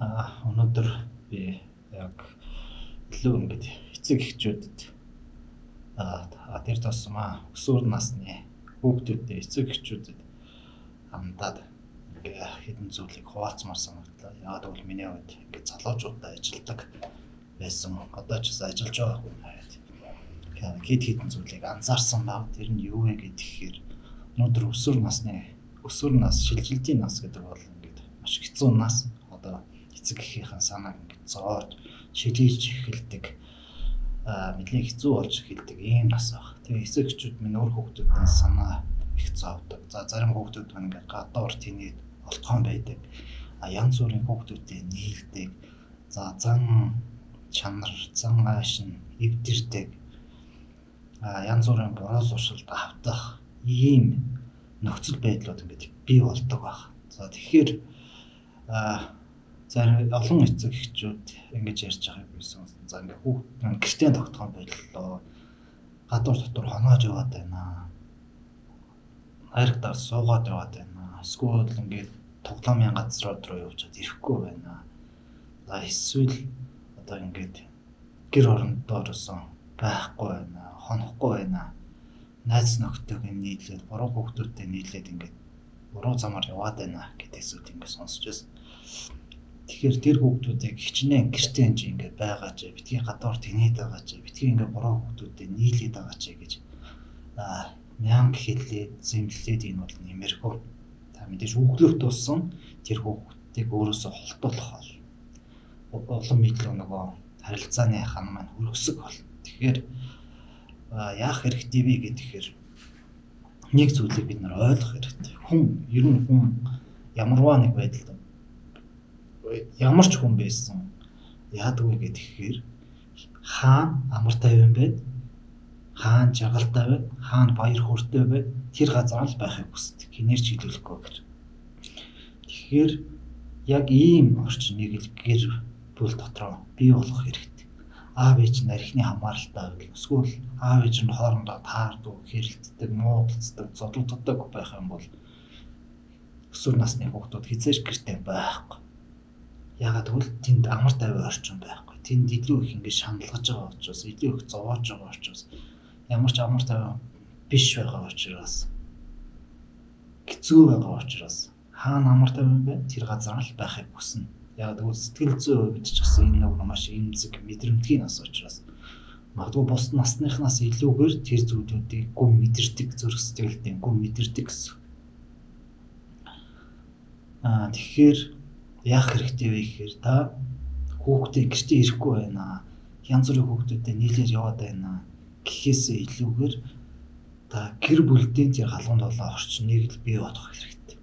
Өнөөдөр би яг илүү ингээд эцэг эхчүүдэд тэр тусмаа өсвөр насны хүүхдүүдэд эцэг эхчүүдэд хандаад ингээ хэдэн зүйлийг хуваалцмаар санагдлаа. Яагаад гэвэл миний хувьд ингээ залуучуудаа ажилладаг байсан. Одоо ч гэсэн ажиллаж байгаа хүн байгаад хэд хэдэн зүйлийг анзаарсан баг. Тэр нь юу вэ гэхээр өнөөдөр өсвөр нас, шилжилтийн нас гэдэг бол ингээд маш хэцүү нас. Одоо эцэг эхийнхэн санааг ингээд зоож шилжиж эхэлдэг. Нэлээд хэцүү болж эхэлдэг ийм нас баг. Тэгээ эцэг эхчүүд минь өөр хүүхдүүдийн санаа их зовдөг. За зарим хүүхдүүд маань ингээд гадуур тэнийд олтгоон байдаг. Янз бүрийн хүүхдүүдтэй нийлдэг. За зан чанар, зан аашин эвдэрдэг. Янз бүрийн буруу зуршилд автах ийм нөхцөл байдлууд ингээд бий болдог баг. За тэгэхээр зарим олон эцэг эхчүүд ингэж ярьж байгааг би сонссон. За ингээд хүүхд маань гэртээ тогтгоон боллоо. Гадуур дотор хоноож яваад байна. Хайргадаар суугаад яваад байна. Эсвэл ингээд тоглоомын газрууд руу явж ирэхгүй байна. За эсвэл одоо ингээд гэр орондооросон байхгүй байна, хонохгүй байна. Найз нөхдөйг нийлээд, буруу хүүхдүүдтэй нийлээд ингээд буруу замаар яваад байна гэдэг зүйлийг ингээд сонсч байсан. Тэгэхээр тэр хүүхдүүдийг хичнээн гэртээ энэ ингээд байгаа ч, битгий гадуур тэнийд байгаа ч, битгий ингээд буруу хүүхдүүдтэй нийлээд байгаа ч гэж мянга хэлээд, зэмлээд энэ бол нэмэрхүү. Та мэдээж өглөх тусам тэр хүүхдийг өөрөөсөө холдуулах бол улам илүү нөгөө харилцааны хан маань хөргөсөг бол. Тэгэхээр яах хэрэгтэй вэ гэхээр нэг зүйлийг бид нар ойлгох хэрэгтэй. Хүн ер нь хүн ямарваа нэг байдалд ямар ч хүн байсан яадаг вэ гэхээр хаана амар тайван байд, хаана жаргалтай байд, хаана баяр хөөртэй байд, тэр газар л байхыг хүсдэг. Хинээр ч хэлүүлэхгүй гэр. Тэгэхээр яг ийм орчныг л гэр бүл дотроо бий болгох хэрэгтэй. Аав ээж нь архины хамааралтай байвал, эсвэл аав ээж нь хоорондоо таардаг, хэрэлддэг, муудалцдаг, зодолддог байх юм бол өсвөр насны хүүхдүүд хэзээ ч гэртээ байхгүй. Яагаад гэвэл тэнд амар тайван орчин байхгүй. Тэнд илүү их ингэ шаналгаж байгаа учраас, илүү их зовоож байгаа учраас, ямар ч амар тайван биш байгаа учраас, хэцүү байгаа учраас хаана амар тайван бэ? Тэр газар л байхыг хүснэ. Яагаад гэвэл сэтгэл зүйн хувьд ч гэсэн энэ нэг маш эмзэг мэдрэмтгий нас учраас магадгүй бус насныхнаас илүүгээр тэр зүйлүүдийг гүн мэдэрдэг, зүрх сэтгэлдээ гүн мэдэрдэг гэсэн. Тэгэхээр яах хэрэгтэй вэ гэхээр та хүүхдээ гэртээ ирэхгүй байна, янз бүрийн хүүхдүүдтэй нийлээд яваад байна гэхээсээ илүүгээр та гэр бүлдээ тэр халуун долоо орчныг л бий болгох хэрэгтэй.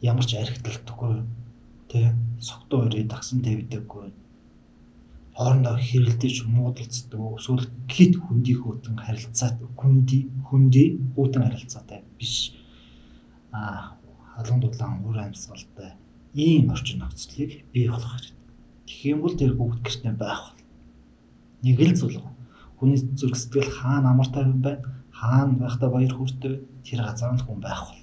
Ямар ч архиталтгүй, тэ согтуу өрөө дагсан тавьдаггүй, хоорондоо хэрэлдэж муудалцдаг, эсвэл хит хөндий хөтөн харилцаатай, хөндий хөтөн харилцаатай биш. Халуун дулаан уур амьсгалтай ийм орчин нөхцөлийг бий болгох хэрэгтэй. Тэгэх юм бол тэр хүүхд гэртээ байх бол. Нэг л зүйл. Хүний зүрх сэтгэл хаана амар тайван байна, хаана байхдаа баяр хөөртэй вэ? Тэр газар нь хүн байх бол.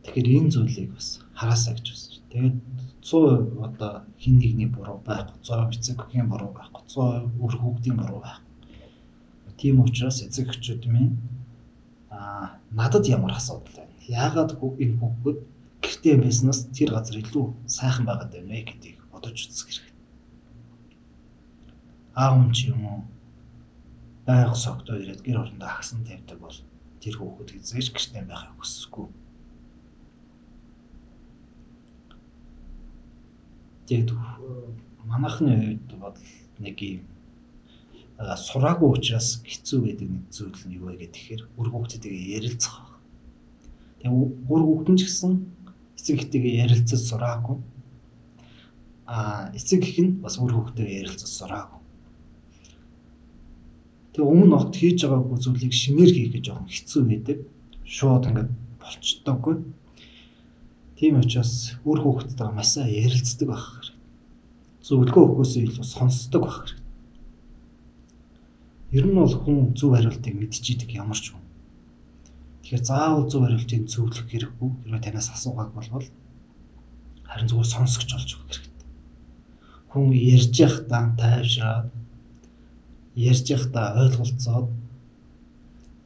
Тэгэхээр энэ зүйлийг бас хараасаа гэж үзэж. Тэгээд 100% одоо хин нэгний буруу байхгүй, 100% эцэг эхийн буруу байхгүй, 100% үр хүүхдийн буруу байхгүй. Тийм учраас эцэг эхчүүд минь надад ямар асуудал байна? Яагаад энэ хүүхэд гэртээ байснаас тэр газар илүү сайхан байгаад байна вэ гэдгийг бодож үзэх хэрэгтэй. Аав нь ч юм уу байнга согтуу ирээд гэр орондоо агсан тавьдаг бол тэр хүүхэд хэзээ ч гэртээ байхыг хүсэхгүй. Тэгээд манайхны хувьд бол нэг юм сураагүй учраас хэцүү байдаг нэг зүйл нь юу вэ гэхээр үр хүүхдтэйгээ ярилцах баг. Тэгээ үр хүүхд нь ч гэсэн эцэг эхтэйгээ ярилцаж сураагүй. Эцэг эх нь бас үр хүүхдтэйгээ ярилцаж сураагүй. Тэгээ өмнө огт хийж байгаагүй зүйлийг шинээр хийх гэж жоохон хэцүү байдаг. Шууд ингээд болчдоггүй. Тийм учраас үр хүүхдтэйгээ маш сайн ярилцдаг байх хэрэгтэй. Зөвлөгөө өгөхөөсөө илүү сонсдог байх хэрэгтэй. Ер нь бол хүн зөв хариултыг мэдчихийдэг ямар ч хүн. Тэгэхээр заавал зөв хариултыг зөвлөх хэрэггүй. Хэрвээ танаас асуугааг болвол Харин зүгээр сонсогч болж өгөх хэрэгтэй. Хүн ярьж байхдаа тайвшраад, ярьж байхдаа ойлголцоод,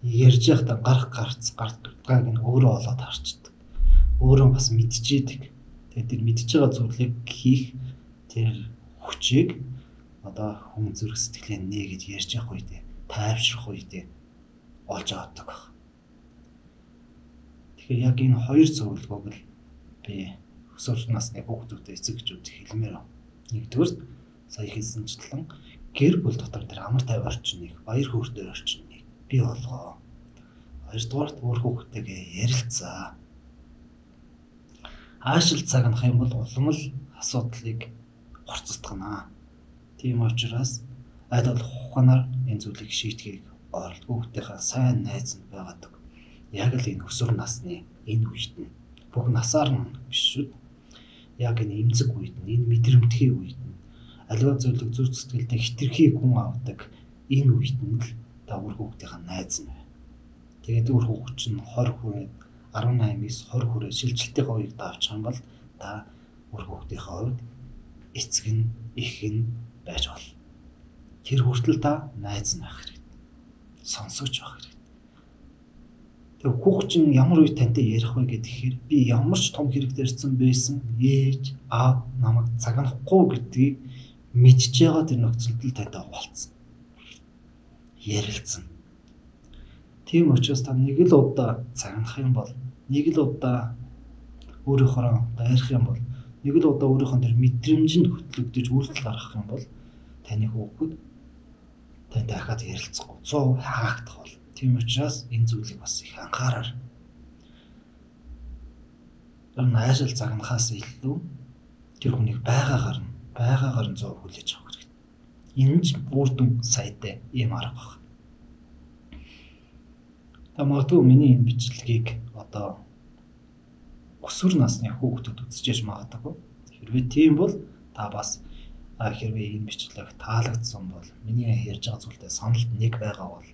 ярьж байхдаа гарах гарц гардгааг нь өөрөө олоод харчдаг. Өөрөө бас мэдчихэдэг. Тэгээд тэр мэдж байгаа зүйлийг хийх тэр хүчийг одоо хүн зүрх сэтгэлээ нээгээд ярьж явах үедээ, тайвшрах үедээ олж авдаг баг. Тэгэхээр яг энэ хоёр зөвлөгөөг л би өсвөр насны хүүхдүүдэд эцэг эхчүүдэд хэлмээр байна. Нэгдүгээр сая хэлсэнчлэн гэр бүл дотор тэр амар тайван орчныг, баяр хөөртэй орчныг бий болгоо. Хоёрдугаарт өөр хүүхдтэйгээ ярилцаа. Аашил цагнах юм бол улам л асуудлыг хурцтгана. Тийм учраас аль болох ухаанаар энэ зүйлийг шийдэхийг оролд. Хүүхдийнхээ сайн найз нь байгадаг. Яг л энэ өсвөр насны энэ үед нь бүх насаар нь биш шүү. Яг энэ эмзэг үед нь, энэ мэдрэмтгий үед нь, аливаа зүйлийг зүрх сэтгэлдээ хитрхи гүн авдаг энэ үед нь л та үр хүүхдийнхээ найз нь бай. Тэгээд үр хүүхд чинь 20 хүрээд 18 9 20 хүрээд шилжилтийнхээ үеийг давчих юм бол та үр хүүхдийнхээ хувьд эцэг нь, эх нь байж болно. Тэр хүртэл та найз нь байх хэрэгтэй. Сонсогч байх хэрэгтэй. Тэгээ хүүхд чинь ямар үе тантай ярих вэ гэхээр би ямар ч том хэрэг дэрсэн байсан ээж аав намайг цагнахгүй гэдгийг мэдж байгаа тэр нөхцөлд л тантай хуваалцсан. Ярилцсан. Тийм учраас та нэг л удаа цагнах юм бол, нэг л удаа өөрийнхөө дайрах юм бол, нэг л удаа өөрийнхөө тэр мэдрэмжинд хөтлөгдөж үйлдэл гаргах юм бол таны хүүхэд тань дахиад ярилцахгүй 100% хаагдах бол. Тийм учраас энэ зүйлийг бас их анхаараар. Тэр найшил загнахаас илүү тэр хүнийг байгаагаар нь 100% хүлээж авах хэрэгтэй. Энэ ч үр дүн сайтай ийм арга баг. Та магадгүй миний энэ бичлэгийг одоо өсвөр насны хүүхдүүд үзчихэж магадгүй. Хэрвээ тийм бол та бас хэрвээ энэ бичлэг таалагдсан бол миний ярьж байгаа зүйлтэй саналд нэг байгаа бол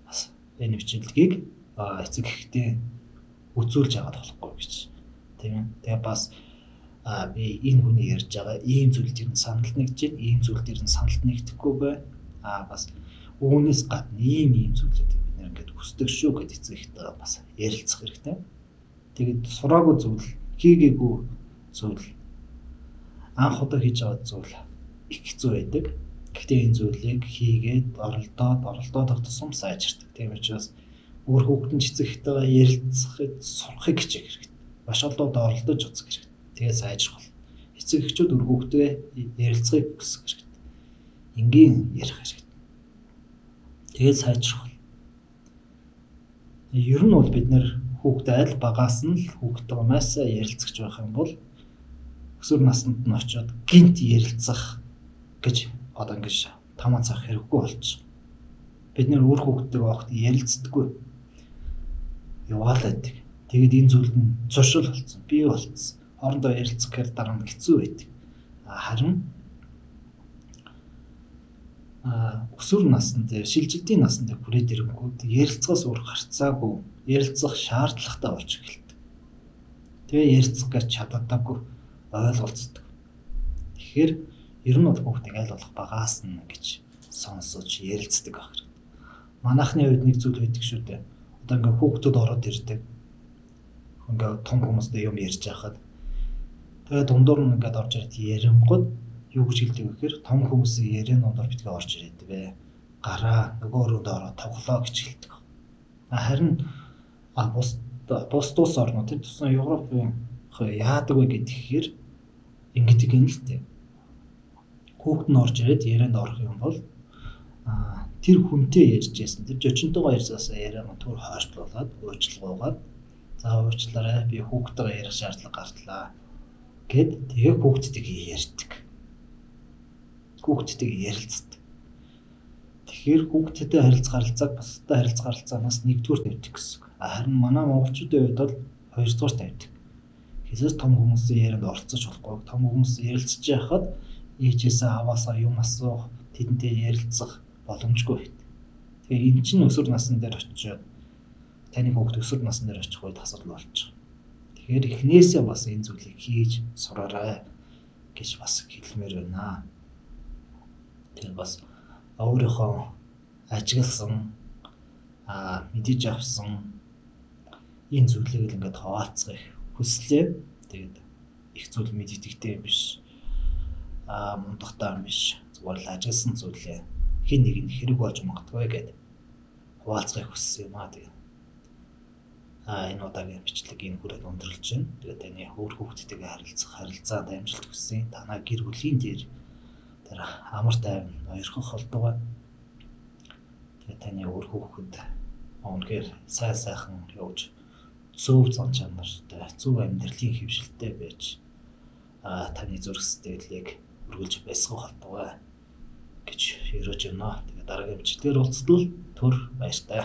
бас энэ бичлэгийг эцэг эхтэй үзүүлж яагаад болохгүй гэж. Тийм ээ. Тэгээ бас би энэ хүний ярьж байгаа ийм зүйл дээр нь санал нэгж байна, ийм зүйл дээр нь санал нэгдэхгүй байна. Бас үүнээс гадна ийм зүйлүүдийг бид нэр ингээд хүсдэг шүү гэж эцэг эхтэй бас ярилцах хэрэгтэй. Тэгээд сураагүй зүйл, хийгээгүй зүйл, анх удаа хийж байгаа зүйл их хэцүү байдаг. Гэхдээ энэ зүйлийг хийгээд оролдоод тусам сайжирдаг. Тийм учраас өөр хүүхэд нь эцэг эхтэйгээ ярилцахад сурахыг хичээх хэрэгтэй. Маш олон удаа оролдож үзэх хэрэгтэй. Тэгээд сайжрах бол. Эцэг эхчүүд өөр хүүхдээ ярилцахыг хүсэх хэрэгтэй. Энгийн ярих хэрэгтэй. Тэгээд сайжрах бол. Ер нь бол бид нэр хүүхдээ аль багаас нь л хүүхдтэйгээ маш сайн ярилцах байх юм бол өсвөр наснд нь очиод гинт ярилцах гэж одоо ингэж тамаа цаах хэрэггүй болчих. Бид нэр үр хүүхдтэйгээ огт ярилцдаггүй. Яваал байдаг. Тэгээд энэ зүйл нь зуршил болсон, бий болсон. Хоорондоо ярилцах гэхээр дараа нь хэцүү байдаг. Харин өсвөр насн дээр, шилжилтийн насн дээр хүрээд ирэнгүүт ярилцахаас өөр гарцаагүй, ярилцах шаардлагатай болж эхэлдэг. Тэгээ ярилцах гэж чаддаггүй, ойлголцдог. Тэгэхээр ер нь бол хүүхдийг аль болох багаас нь гэж сонсож ярилцдаг байх хэрэгтэй. Манайхны хувьд нэг зүйл байдаг шүү дээ. Одоо ингээ хүүхдүүд ороод ирдэг. Ингээ том хүмүүстэй юм ярьж байхад тэгээ дундуур нь ингээд орж ирээд ярингууд юу гэж хэлдэг вэ гэхээр том хүмүүсийн яриан дундуур битгий орж ирээд бэ. Гараа нөгөө өрөөнд ороо тоглоо гэж хэлдэг. Харин бус тус орнууд тэр тусан Европын яадаг вэ гэхээр ингэдэг юм л дээ. Хүүхэд нь орж ирээд ярианд орох юм бол тэр хүнтэй ярьж байсан. Тэр жожинтойгоо ярьсаасаа яриагаа түр хойшлуулад, уучлалгуугаад за уучлаарай би хүүхдтэйгээ ярих шаардлага гартлаа гэд тэгээ хүүхдтэйгээ ярьдаг. Хүүхдтэйгээ ярилцдаг. Тэгэхээр хүүхдтэй харилцах харилцааг бусдад харилцах харилцаанаас нэгдүгээр тавьдаг гэсэн. Харин манай монголчуудын хувьд бол хоёрдугаар тавьдаг. Хэзээ том хүмүүсийн ярианд оролцож болохгүй. Том хүмүүс ярилцж байхад ээжээсээ аваасаа юм асуух, тэдэнтэй ярилцах боломжгүй байт. Тэгээ энэ чинь өсвөр насн дээр очиод таны хүүхд өсвөр насн дээр очих үед асуудал болчих. Тэгэхээр эхнээсээ бас энэ зүйлийг хийж сураарай гэж бас хэлмээр байна. Тэгэхээр бас өөрийнхөө ажигласан мэдэж авсан энэ зүйлийг л ингээд хаваалцахыг хүслээ. Тэгээд их зүйл мэддэгтэй юм биш. Мундахтай юм биш. Зүгээр л ажигласан зүйлээ хэн нэг нь хэрэг болж магадгүй гэд хуваалцахыг хүссэн юм аа. Тэгээд энэ удаагийн бичлэг энэ хүрээд өндөрлөж байна. Тэгээд таны өөр хүүхдтэйгээ харилцах харилцаанд амжилт хүсье. Танаа гэр бүлийн дээр тэр амар тайван ноёрхох болдгоо. Тэгээд таны өөр хүүхэд үнэхээр сайн сайхан явж зөв зан чанартай, зөв амьдралын хэвшилтэй байж таны зүрх сэтгэлийг үргэлж байсгах болтугай гэж ерөөж байна. Тэгээд дараагийн бичлэгээр уулзтал түр баяртай.